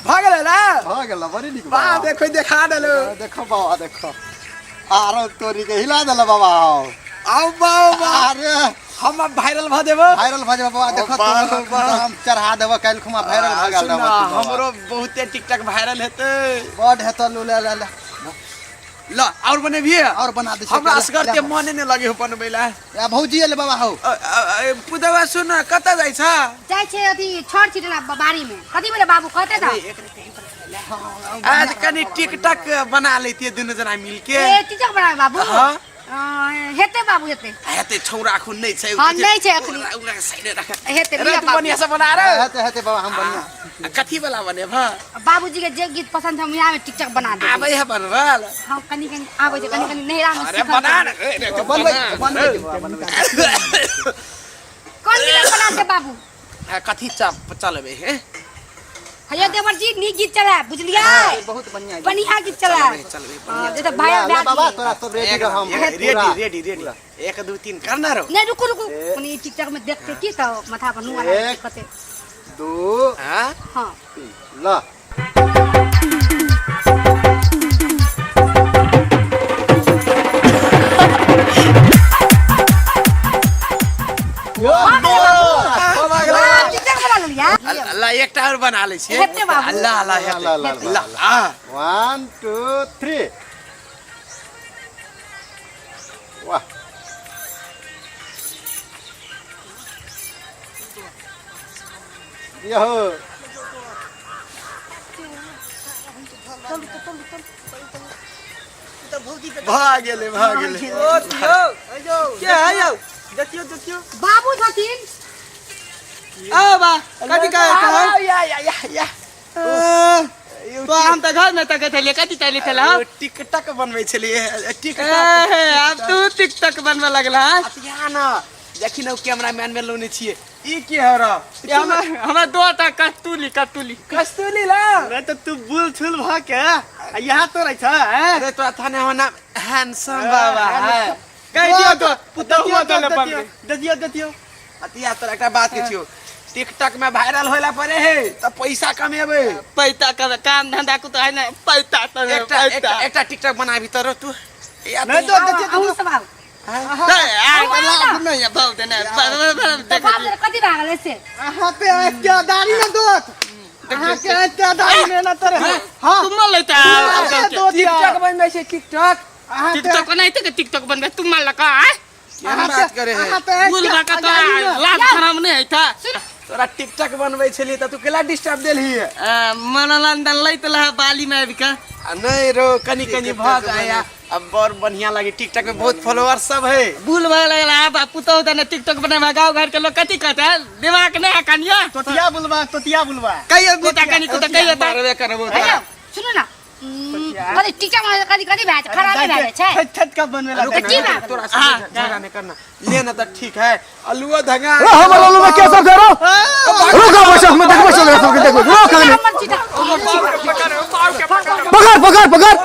भऽ गेलै ने? भऽ गेल, बड़ी नीक। वाह, बाबा देखो, देखा देलो। देखो बाबा, देखो, आरो तोरी के हिला देला बाबा। आओ। आउ बाबा। अरे हम अब वायरल भऽ देबो। वायरल भऽ जेबो बाबा, देखो। वाह, तोरा वाह। हम चढ़ा देबो काल्हि खुमा, वायरल भऽ गेल सुन ना, रहबो तू बाबा। हमरो बहुते टिकटॉक वायरल हेतै। बड हेतौ। लू, ले ले ले। ल, और बनेबिहे? और बना दै छियै। हमरा ले, असगर ले। के मने नहि लगे हो बनबै ला। आ भौजी एले बाबा हौ। पुतवा, सुन, कतऽ जाइ छ? जाइ छै अथी छड़ छिटला बाड़ी में। कथी बोले बाबू, कहते था? आज कनि टिकटॉक बना लेतियै दुनू जना मिलके। ए, टिकटॉक बनावे बाबू? हाँ। हेतै बाबू, हेतै। हेतै, छौरा अखन नहि छै। हाँ, नहि छै अखनी। ओकरा साइड राख। हेतै, रे लिअ तू बाबू। बढ़िया से बना रे। हेतै, हेतै बाबा, हम बढ़िया। आ कथी वाला बनेबह? बाबूजी के जे गीत पसंद छै, हम यहाँ में टिकटॉक बना देबै। आबै है बनबल? हम कनि कनि आबै छै, कनि कनि नैहरा में अरे सीखल बना छै। ने रे, रे, तू बनबै बना। बनबै के बाबा, बनबै के। कोन गीत बना दे बाबू? आ, कथी चलबै हे? हैया देवर जी, नीक गीत चला, बुझलियै? बहुत बढ़िया गीत। बढ़िया गीत चला। चलबै, चलबै, बढ़िया। जे तऽ भाई ले, ले भाई बाबा, तोरा सब रेडी रह हम। रेडी। पूरा। रेडी रेडी, 1 2 3 करना रहो। नहीं, रुकू रुकू, कनि टिकटॉक में देखते की तऽ माथा पर नुआ लागै एक। कते। 2 हाँ। हाँ। 3, ल। हाँ, टिकटॉक बना लेलियै। अल्लाह, एकटा और बना लै छियै। हेतै बाबू। अल्लाह अल्लाह, हेतै। ल, ल, ल, ल, आ 1 2 3, वाह! यहो। भऽ गेलै, भऽ गेलै। ओ यौ, के है यौ? देखियौ, देखियौ। बाबू छथिन। आ बा, कथी कहे कहे? या या या या। तो हम तऽ घर में तकै छलियै, कथी चली छल? ओ टिकटक बनबै छलियै, टिकटक। ए, आब तू टिकटॉक बनबऽ लगला हँ? अतिया न देखी न, कैमरा मैन में लौने छियै। ई की है रो? हमरा हमरा दो टा कस्तूली, कस्तूली। कस्तूरी ला। अरे तऽ तू बुल छुल भऽ के आ यहाँ तोड़ै छ, हैं? अरे तोरा थाने हो नाम हैंडसम बाबा है। कहि दियौ तो पुतहुआ दले बनबै। दे दियौ। अतिया, तोरा एकटा बात के छियौ, टिकटक में वायरल होला पड़े है तऽ पैसा कमेबै। पैसा कर काम धंधा को तो है ना, पैसा तो है, एकटा पैसा। एकटा एकटा टिकटक बनाबी तर तू या। नहीं तो देखिए। अहूँ सब आउ। नहीं, आ, लाभ नहीं है, बहुत है, नहीं, तऽ देखो। बाप रे, कथी भए गेलै से? अहाँ पे एते दाढ़ी ने दोत, अहाँ के एते दाढ़ी ने ना तोरे। हां। तुम मर लेता। टिकटक बनबै छै, टिकटक। अहाँ पे टिकटॉक बनाइते के टिकटॉक बनबे तुम मार लका आ केहन बात करे है? अहाँ पे बुल बाका तो लाभ खराब नहीं है था। तोरा टिकटक बनबै छलियै तऽ तू केला डिस्टर्ब देलही? मनोरंजन लैत रहा बाली में आबि के। आ नहीं रो, कनी कनी भऽ जाय। अब बड़ बढ़िया लगे, टिकटक में बहुत फॉलोअर सब है। बुल भए लगल आब पुतहु दने टिकटॉक बनेबा, गाँव घर के लोग कथी कहते? दिमाग नहीं है कनिया। तोतिया बुलबा, तोतिया बुलबा। कहियो। कुत्ता कनी कुत्ता कहियो तऽ। मारबे करबो। हैया, सुनू ने, कथी टिकटॉक बना, कथी कथी भए छै? खराबे भए जाइ छै। छत छत कब बनवे रुक लगा? ना, की बात? तोरा से झगड़ा नहीं करना, ले ना तो ठीक है, अलुआ धंगा। हमर आलू में क्या सब करो? रुको बच्चा, हम देखबो, चल सबके देखबो, रुक अगले। हमर चिटा पकड़ पकड़ पकड़।